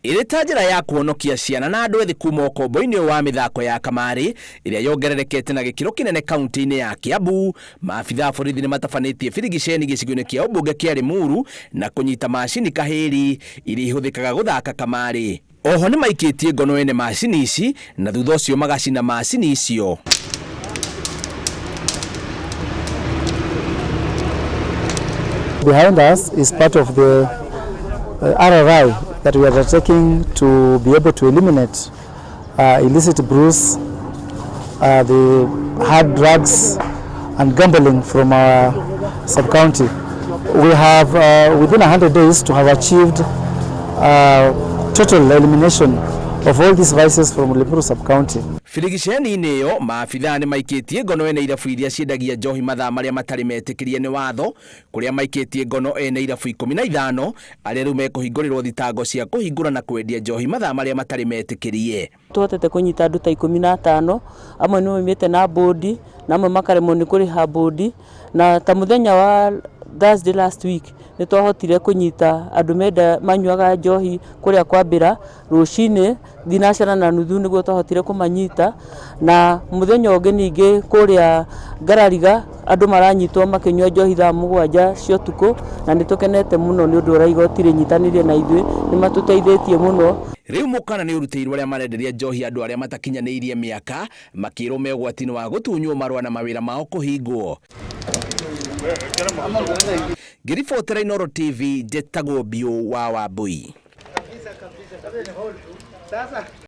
Ĩrĩ ta njĩra ya kũhonokia ciana na andũ ethĩ kuma ũkombo-inĩ ũyũ wa mĩthako ya kamarĩ ĩrĩa yongererekete na gĩkĩro kĩnene kaunti-inĩ ya Kiambu, maabitha a borithi nĩ matabanĩtie birigiceni gĩcigo-inĩ kĩa ũmbunge kĩa Limuru na kũnyita macini kahĩri iria ihũthĩkaga gũthaka kamarĩ. Oho nĩmaikĩtie ngono ene macini ici na thutha ũcio magacina macini icio. Behind us is part of the RRI that we are undertaking to be able to eliminate illicit brews, the hard drugs and gambling from our sub-county. We have within 100 days to have achieved total elimination of all these vices from Limuru sub-county. Birigiceni-inĩ ĩyo maabithaa nĩ maikĩtie ngono ene irabu iria ciendagia njohi mathaa marĩa matarĩ metĩkĩrie nĩ watho, kũrĩa maikĩtie ngono ene irabu 15 arĩa rĩu mekũhingũrĩrwo thitango cia kũhingũra na kwendia njohi mathaa marĩa matarĩ metĩkĩrie. Tuhotete kũnyita andũ ta 15, amwe nĩ maumĩte na bũndi na amwe makaremwo nĩ kũrĩha bũndi, na ta mũthenya wa Thursday last week nĩ twahotire kũnyita andũ menda manyuaga njohi kũrĩa kwambĩra rũcinĩ thinacara na nuthu nĩguo twahotire kũmanyita, na mũthenya ũngĩ ningĩ kũrĩa Ngarariga andũ maranyitwo makĩnyua njohi thaa 7 cia ũtukũ, na nĩ tũkenete mũno nĩ ũndũ ũrĩa igoti rĩnyitanĩire na ithuĩ, nĩ matũteithĩtie mũno. Rĩu mũkana nĩ ũrutĩirwo arĩa marenderia njohi andũ arĩa matakinyanĩirie mĩaka makĩrwo me ũgwati-inĩ wa gũtunywo marũa na mawĩra mao kũhingwo. Ngĩribotera Inooro TV, njĩtagwo Biũ wa Wambui.